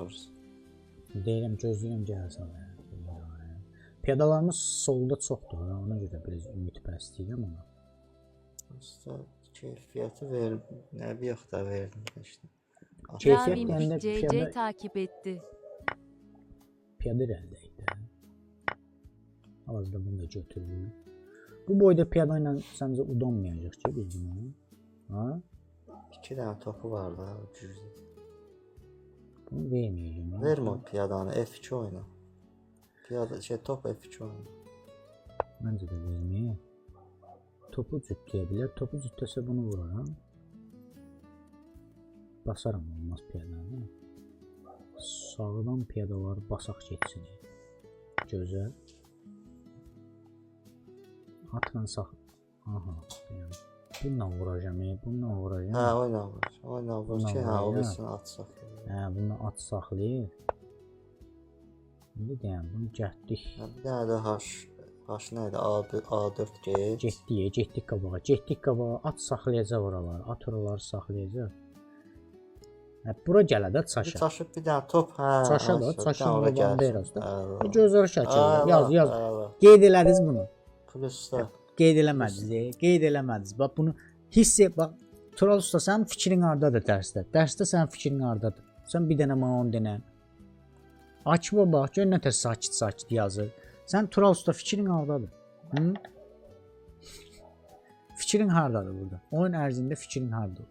Baxırsan. Deyirəm, gözləyirəm gəlsin. Piyadalarımız solda çoxdur, ona görə biraz ümid bəsləyirəm ona. Usta keyfiyyəti ver, nə bir yox da verdim işte. Keyfiyyət Ramin deyəndə CC piyada- takip etti. Piyada irəliləyək də. Hal-hazırda bunu da götürürük. Bu boyda piyada ilə səncə udanmayacaq ki biz bunu? Ha? 2 dənə topu var da, güclüdür. Bunu verməyəcəm. Ha? Vermə o piyadanı, F2 oyna. Piyada şey top F2 oyna. Məncə də verməyək. Topu cütləyə bilər. Topu cütləsə bunu vuraram. Basaram olmaz piyadanı. Sağdan piyadalar basaq getsin. Gözəl. Atla sağ. Aha, yəni. Bununla vuracağam, bununla vuracağam. Hə, oyna vur. Oyna vur ki, hə, o vuracağam. bilsin at saxlayır. Hə, bununla at saxlayır. İndi deyəm, bunu gətdik. Hə, bir dənə də H, H nə idi? A1, A4 get. Getdik, getdik qabağa, getdik qabağa. At saxlayacaq oraları, at oraları saxlayacaq. Hə, bura gələ də Bir çaşa. çaşıb bir dənə top, hə. Çaşa da, bir dənə çaşın ora o gəlsin. banderas da. Əla. Gözəl şəkil. Yaz, yaz. Əla. Qeyd elədiniz bunu. Plusda. Qeyd eləmədiniz, qeyd eləmədiniz. Bax bunu hiss et, bax Tural usta sənin fikrin hardadır dərsdə? Dərsdə sənin fikrin hardadır? Sən bir dənə mənə 10 dənə. Akifə bax, gör nə tər sakit-sakit yazır. Sən Tural usta fikrin hardadır? Hı? Fikrin hardadır burada? Oyun ərzində fikrin hardadır?